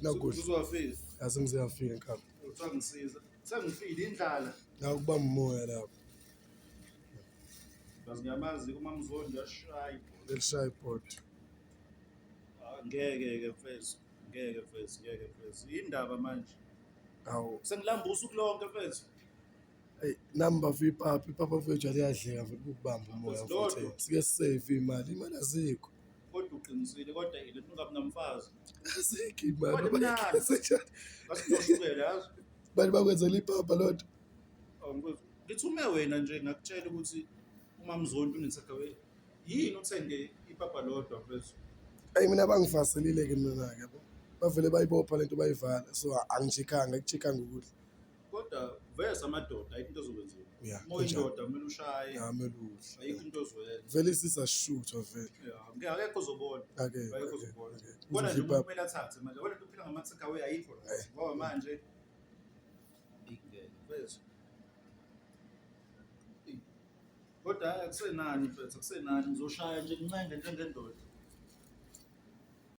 Nakudla. Uzowafika. Asengize ngafika enkaba. Kuthiwa ngisiza. Sengifile indlala. Nakubamba umoya lapho. Ngazi ngiyamazi uma mzondi uyashaya ibhola. Lelishaya ibhodi. Ah, ngeke ke mfethu. Ngeke mfethu, ngeke mfethu. Indaba manje. Awu. Sengilamba usuku lonke mfethu. Eyi nami bafo ipapa, ipapa mfethu aliyadleka mfethu ukubamba umoya mfethu. Sike sisave imali, imali azikho. Kodwa uqinisile kodwa ile nto ungabi namfazi. Azikho imali. Kodwa imnandi. Ngasinoshukela yazi. Bantu bakwenzela ipapa loo nto. Awu mfethu, ngithume wena nje ngakutshela ukuthi uMamzondi une-takeaway. Yini uthenge ipapa lodwa mfethu? Eyi mina bangifaselile-ke mina-ke yabo. Bavele bayibopha lento bayivala so angi-check-anga, aku-check-anga ukudla. Kodwa vese amadoda ayikho into ezokwenziwa. Yeah, Uma uyindoda kumele ushaye. Ya kumele udle. Ayikho into ozoyenza. Vele isisashuthwa vele. Yeah, ngeke akekho ozobona. Akekho. Akekho ozobona. Bona nje umuntu kumele athathe manje. Wena uphila ngama take away ayikho right. Ngoba manje ingeke mfethu. Kodwa akusenani mfethu, akusenani ngizoshaya nje ngincenge njengendoda.